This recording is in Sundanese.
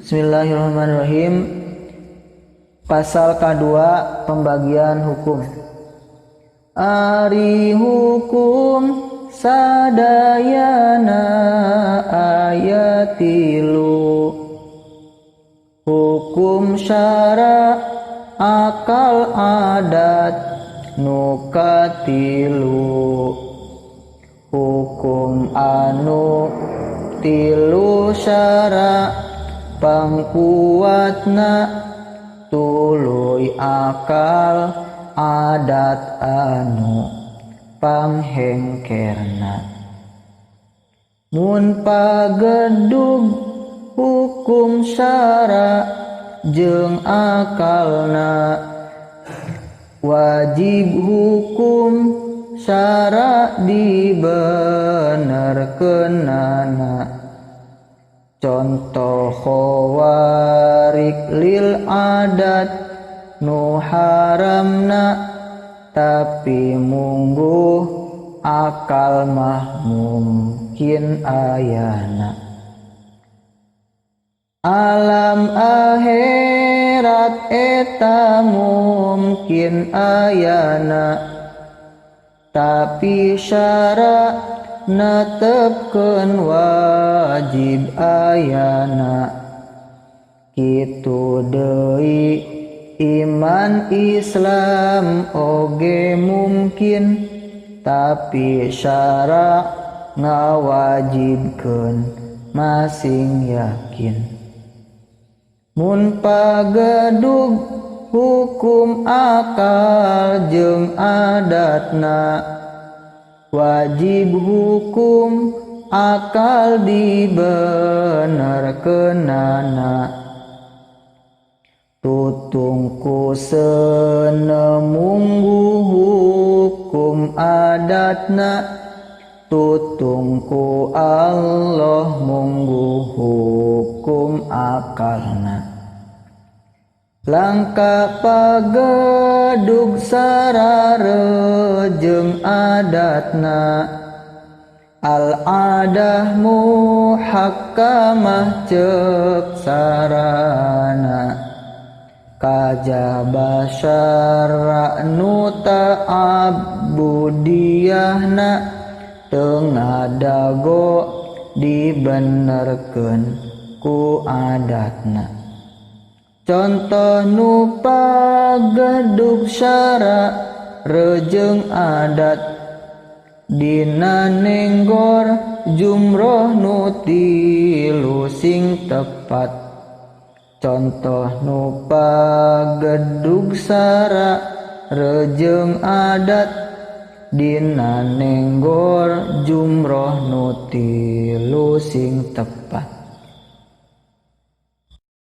Bismillahirrahmanirrahim. Pasal kedua, pembagian hukum. Ari hukum sadayana aya tilu, hukum syara akal adat nu katilu, hukum anu tilu syara pangkuatna tuluy akal adat anu panghengkerna. Mun pagedug hukum syara jeung akalna, wajib hukum syara dibenerkeunana. Contoh khawarik lil adat nu haramna, tapi mungguh akal mah mungkin ayana. Alam akhirat eta mungkin ayana, tapi syara netepkeun wajib ayana. Kitu deui iman Islam oge mungkin, tapi syara ngawajibkeun masing yakin. Mun pagedug hukum akal jeung adatna, wajib hukum akal dibenerkeunana. Tutungku senemunggu hukum adatna, tutungku Allah munggu hukum akalna. Langka pagedug sararejeng adatna, al adah muhakkamah ceuk sarana. Kajaba syara nu ta'abudiyahna, teu ngadago dibenerkeun ku adatna. Contoh nu pagedug syara rejeng adat, dina nenggor jumroh nu tilu sing tepat. Contoh nu pagedug syara rejeng adat, dina nenggor jumroh nu tilu sing tepat.